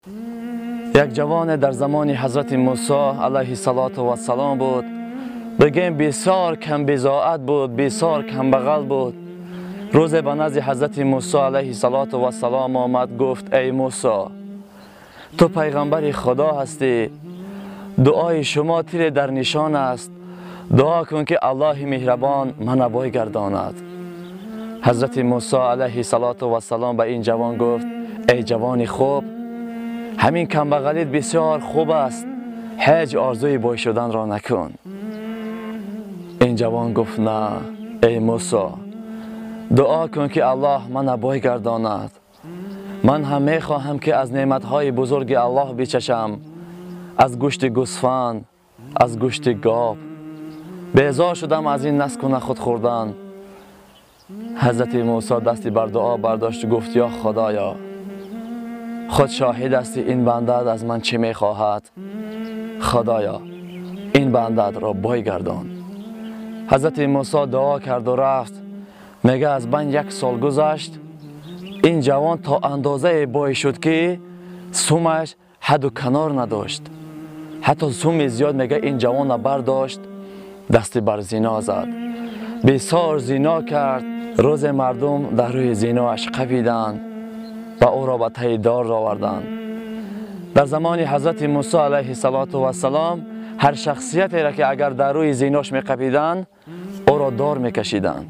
Як ҷавоне дар замони ҳазрати Мусо алайҳи салоту вассалом буд. Бигем бисёр камбизоат буд, бисёр камбағал буд. Рӯзе ба назди ҳазрати Мусо алайҳи салоту вассалом омад, гуфт: эй Мусо, ту пайғамбари Худо ҳастӣ, дуои шумо тире дар нишон аст, дуо кун ки Аллоҳи меҳрабон мана бой гардонад. Ҳазрати Мусо алайҳи салоту вассалом ба ин ҷавон гуфт: эй ҷавони хуб, ҳамин камбағалит бисёр хуб аст, ҳеҷ орзуи бой шуданро накун. Ин ҷавон гуфт: на, эй Мусо, дуо кун ки Аллоҳ мана бой гардонад. Ман ҳам мехоҳам ки аз неъматҳои бузурги Аллоҳ бичашам, аз гӯшти гӯсфанд, аз гӯшти гов. Безор шудам аз ин наску нахуд хӯрдан. Ҳазрати Мусо дасти бар дуо бардошт, гуфт: ё Худоё, худ шоҳид ҳастӣ ин бандаат аз ман чӣ мехоҳад. Худоё, ин бандаатро бой гардон. Ҳазрати Мусо дуо карду рафт. Мега аз байн як сол гузашт. Ин ҷавон то андозае бой шуд ки сумаш ҳадду канор надошт. Ҳатто суми зиёд мега ин ҷавонро бардошт, дасти бар зино зад, бисёр зино кард. Рӯзе мардум дар рӯи зиноаш қапиданд ва ӯро ба таи дор оварданд. Дар замони ҳазрати Мусо алайҳи салоту вассалом ҳар шахсиятеро ки агар дар рӯи зинош меқапиданд, ӯро дор мекашиданд.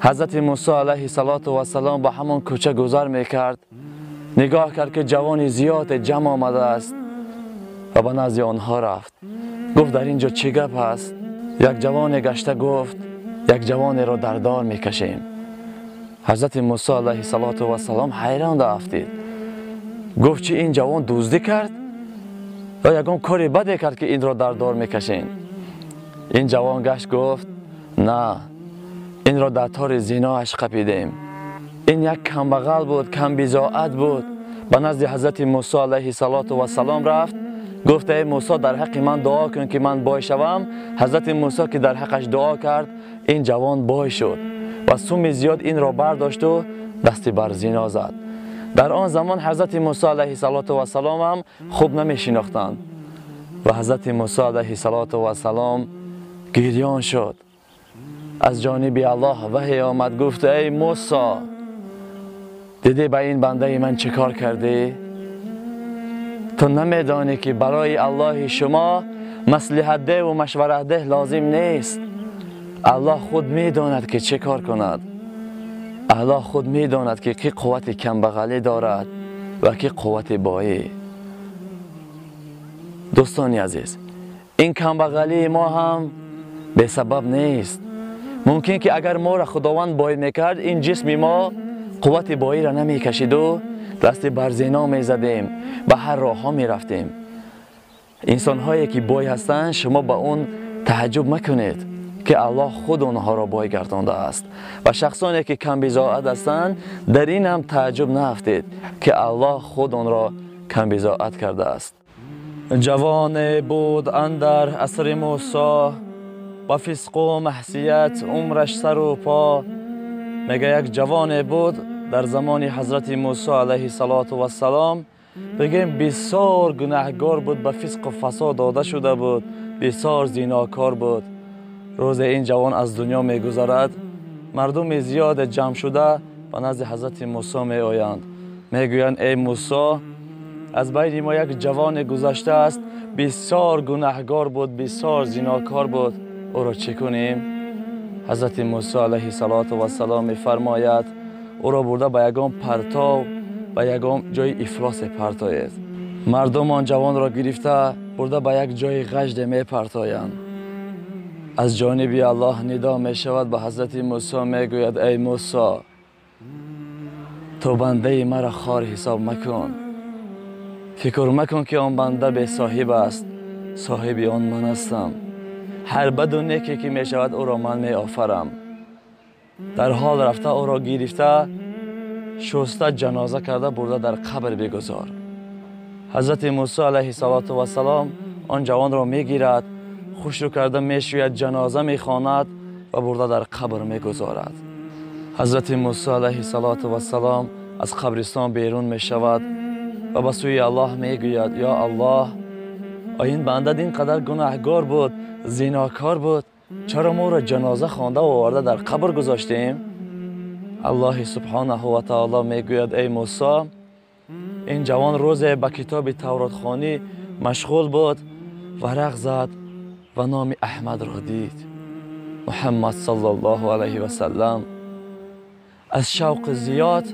Ҳазрати Мусо алайҳи салоту вассалом ба ҳамон кӯча гузар мекард, нигоҳ кард ки ҷавони зиёде ҷамъ омадааст ва ба назди онҳо рафт. Гуфт: дар ин ҷо чӣ гап аст? Як ҷавоне гашта гуфт: як ҷавонеро дар дор мекашем. Ҳазрати Мусо алайҳи салоту вассалом ҳайрон афтид. Гуфт: чӣ ин ҷавон дуздӣ кард ё ягон кори баде кард ки инро дар дор мекашем? Ин ҷавон гашт гуфт: на, инро дар тори зиноаш қапидем. Ин як камбағал буд, камбизоат буд. Ба назди ҳазрати Мусо алайҳи салоту вассалом рафт, гуфт: эй Мусо, дар ҳаққи ман дуо кун ки ман бой шавам. Ҳазрати Мусо ки дар ҳаққаш дуо кард, ин ҷавон бой шуд ва суми зиёд инро бардошту дасти бар зино зад. Дар он замон ҳазрати Мусо алайҳи салоту вассалом ҳам хуб намешинохтанд ва ҳазрати Мусо алайҳи салоту вассалом гирён шуд. Аз ҷониби Аллоҳ ваҳй омад, гуфт: эй Мусо, дидӣ ба ин бандаи ман чӣ кор кардӣ? Ту намедонӣ ки барои Аллоҳи шумо маслиҳатдеҳу машваратдеҳ лозим нест. Аллоҳ худ медонад ки чӣ кор кунад. Аллоҳ худ медонад ки ки қуввати камбағалӣ дорад ва ки қуввати боӣ. Дӯстони азиз, ин камбағалии мо ҳам бесабаб нест. Мумкин ки агар моро Худованд бой мекард, ин ҷисми мо қуввати боиро намекашиду дасти бар зино мезадем, ба ҳар роҳҳо мерафтем. Инсонҳое ки бой ҳастанд, шумо ба он таъаҷҷуб макунед ки Аллоҳ худ онҳоро бой гардондааст, ва шахсоне ки камбизоат ҳастанд, дар ин ҳам таъаҷҷуб наафтед ки Аллоҳ худ онро камбизоат кардааст. Ҷавоне буд андар асри Мусо, ба фисқу маҳсият умраш сару по. Мега як ҷавоне буд дар замони ҳазрати Мусо алайҳи салоту вассалом, бигем бисёр гунаҳгор буд, ба фисқу фасод дода шуда буд, бисёр зинокор буд. Рӯзе ин ҷавон аз дунё мегузарад. Мардуми зиёде ҷамъ шуда ба назди ҳазрати Мусо меоянд. Мегӯянд: эй Мусо, аз байни мо як ҷавоне гузаштааст, бисёр гунаҳгор буд, бисёр зинокор буд, ӯро чӣ кунем? Ҳазрати Мусо алайҳи салоту вассалом мефармояд: ӯро бурда ба ягон партов, ба ягон ҷои ифлосе партоед. Мардум он ҷавонро гирифта бурда ба як ҷои ғажде мепартоянд. Аз ҷониби Аллоҳ нидо мешавад ба ҳазрати Мусо, мегӯяд: эй Мусо, ту бандаи маро хор ҳисоб макун, фикр макун ки он банда бесоҳиб аст, соҳиби он ман ҳастам. Ҳар баду неке ки мешавад, ӯро ман меофарам. Дар ҳол рафта ӯро гирифта, шуста, ҷаноза карда, бурда дар қабр бигузор. Ҳазрати Мусо алайҳи салоту вассалом он ҷавонро мегирад, хушрӯ карда мешӯяд, ҷаноза мехонад ва бурда дар қабр мегузорад. Ҳазрати Мусо алайҳи салоту вассалом аз қабристон берун мешавад. و به سوی الله میگوید یا الله، این بنده اینقدر گناهگار بود، زیناکار بود، چرا ما را جنازه خوانده و آورده در قبر گذاشتیم؟ الله سبحانه و تعالی میگوید ای موسی، این جوان روز به کتاب تورات خوانی مشغول بود، ورق زد و نام احمد را دید، محمد صلی الله علیه و سلم. از شوق زیاد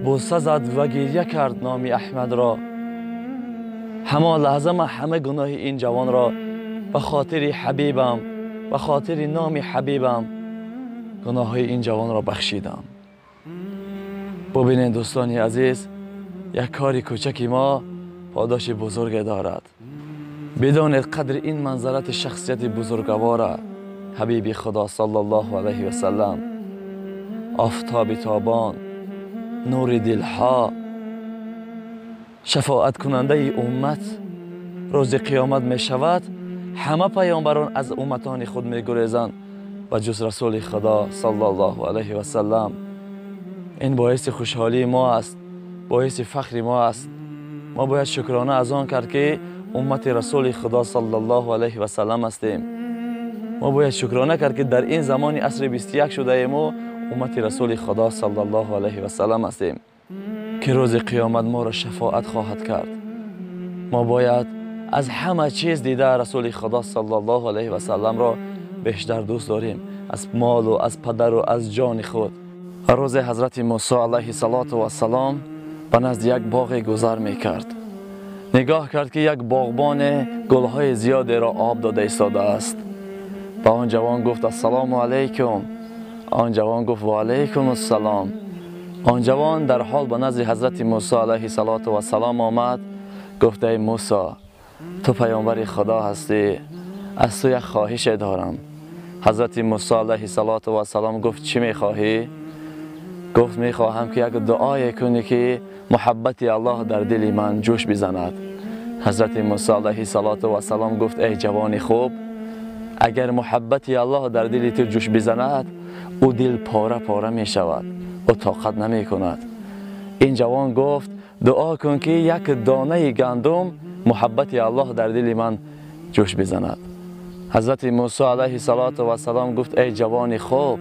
بوسه زد و گریه کرد نام احمد را. همان لحظه من همه گناه این جوان را به خاطر حبیبم، به خاطر نام حبیبم، گناه این جوان را بخشیدم. ببینید دوستانی عزیز، یک کاری کوچکی ما پاداش بزرگ دارد. بدانید قدر این منظرت شخصیت بزرگوار حبیب خدا صلی الله علیه و سلم، آفتاب تابان، نور دلها، شفاعت کننده امت، روز قیامت می شود همه پیامبران از امتان خود می گریزند و جز رسول خدا صلی الله علیه و سلم. این باعث خوشحالی ما است، باعث فخر ما است. ما باید شکرانه از آن کرد که امت رسول خدا صلی الله علیه و سلم هستیم. ما باید شکرانه کرد که در این زمان عصر 21 شده ایم و امت رسول خدا صلی الله علیه و سلم هستیم که روز قیامت ما را شفاعت خواهد کرد. ما باید از همه چیز دیده رسول خدا صلی الله علیه و سلم را بیشتر دوست داریم، از مال و از پدر و از جان خود. روز حضرت موسی علیه السلام به نزد یک باغ گذر میکرد. نگاه کرد که یک باغبان گلهای زیادی را آب داده ایستاده است. به آن جوان گفت السلام علیکم. آن جوان گفت و علیکم السلام. آن جوان در حال به نزد حضرت موسی علیه السلام آمد، گفت ای موسی، تو پیامبر خدا هستی، از تو یک خواهش دارم. حضرت موسی علیه السلام گفت چی میخواهی؟ گفت میخواهم که یک دعای کنی که محبت الله در دل من جوش بزند. حضرت موسی علیه السلام گفت ای جوان خوب، اگر محبت الله در دل تو جوش بزند، او دل پاره پاره می شود، او طاقت نمی کند. این جوان گفت دعا کن که یک دانه گندم محبت الله در دل من جوش بزند. حضرت موسی علیه السلام گفت ای جوان خوب،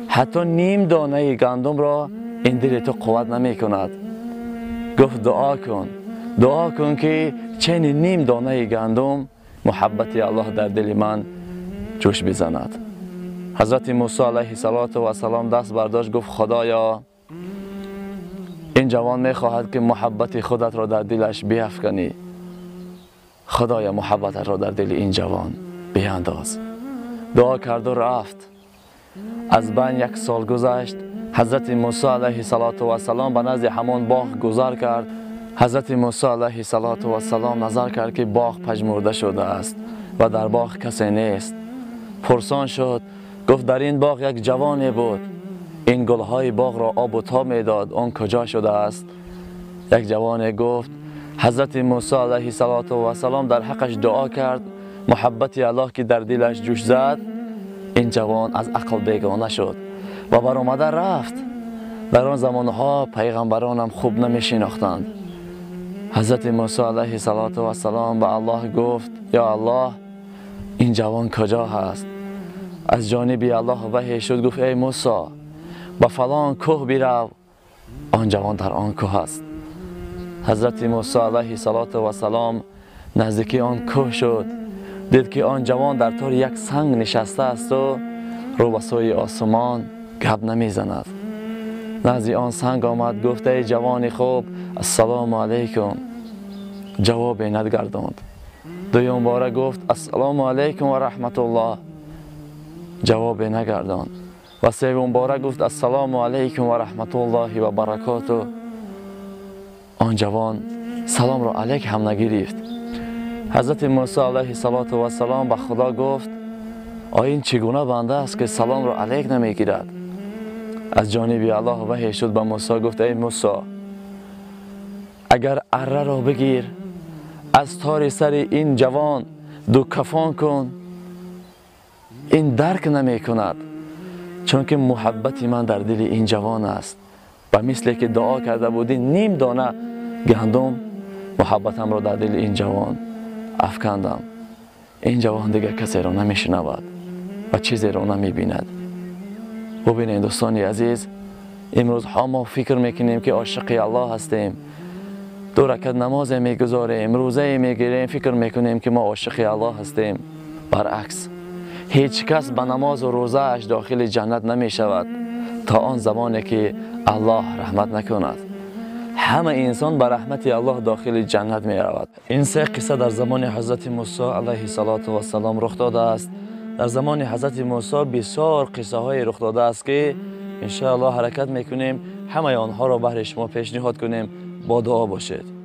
حتی نیم دانه گندم را این دل تو قوت نمی کند. گفت دعا کن، دعا کن که چنین نیم دانه گندم محبت الله در دل من جوش بزند. حضرت موسی علیه السلام دست برداشت، گفت خدایا، این جوان میخواهد که محبت خودت را در دلش بیافکنی. خدایا محبتت را در دل این جوان بیانداز. دعا کرد و رفت. از بین یک سال گذشت. حضرت موسی علیه السلام به نزد همان باغ گذر کرد. حضرت موسی علیه السلام نظر کرد که باغ پژمرده شده است و در باغ کسی نیست. پرسان شد، گفت در این باغ یک جوانی بود، این گلهای باغ را آب و تاب میداد، آن کجا شده است؟ یک جوان گفت حضرت موسی علیه السلام در حقش دعا کرد، محبت الله که در دلش جوش زد، این جوان از عقل بیگانه شد و برآمده رفت. در آن زمانها پیغمبرانم خوب نمی شناختند. حضرت موسی علیه السلام به الله گفت یا الله، این جوان کجا هست؟ از جانب الله وحی شد، گفت ای موسی، به فلان کوه برو، آن جوان در آن کوه است. حضرت موسی علیه السلام نزدیکی آن کوه شد، دید که آن جوان در تار یک سنگ نشسته است و رو به سوی آسمان گپ نمیزند. نزدی آن سنگ آمد، گفت ای جوان خوب، السلام علیکم. جواب ندگرداند. دویم باره گفت السلام علیکم و رحمت الله. جواب نگرداند. و سوم باره گفت السلام علیکم و رحمت الله و برکاته. آن جوان سلام را علیک هم نگرفت. حضرت موسی علیه السلام به خدا گفت آیا این چگونه بنده است که سلام را علیک نمیگیرد؟ از جانب الله وحی شد به موسی، گفت ای موسی، اگر اره را بگیر، از تار سر این جوان دو کفان کن، این درک نمی کند، چون که محبت من در دل این جوان است. و مثل که دعا کرده بودی نیم دانه гандум муҳаббатамро дар дили ин ҷавон афкандам. Ин ҷавон дигар касеро намешунавад ва чизеро намебинад. Бубинед, дӯстони азиз, имрӯзҳо мо фикр мекунем, ки ошиқи Аллоҳ ҳастем, ду ракат намозе мегузорем, рӯзае мегирем, фикр мекунем, ки мо ошиқи Аллоҳ ҳастем. Баръакс, ҳеҷ кас ба намозу рӯзааш дохили ҷаннат намешавад то он замоне ки Аллоҳ раҳмат накунад. Ҳама инсон ба раҳмати Аллоҳ дохили ҷаннат меравад. Ин се қисса дар замони ҳазрати Мусо алайҳи салоту вассалом рух додааст. Дар замони ҳазрати Мусо бисёр қиссаҳое рух додааст, ки иншоаллоҳ ҳаракат мекунем ҳамаи онҳоро баҳри шумо пешниҳод кунем. Бо дуо бошед.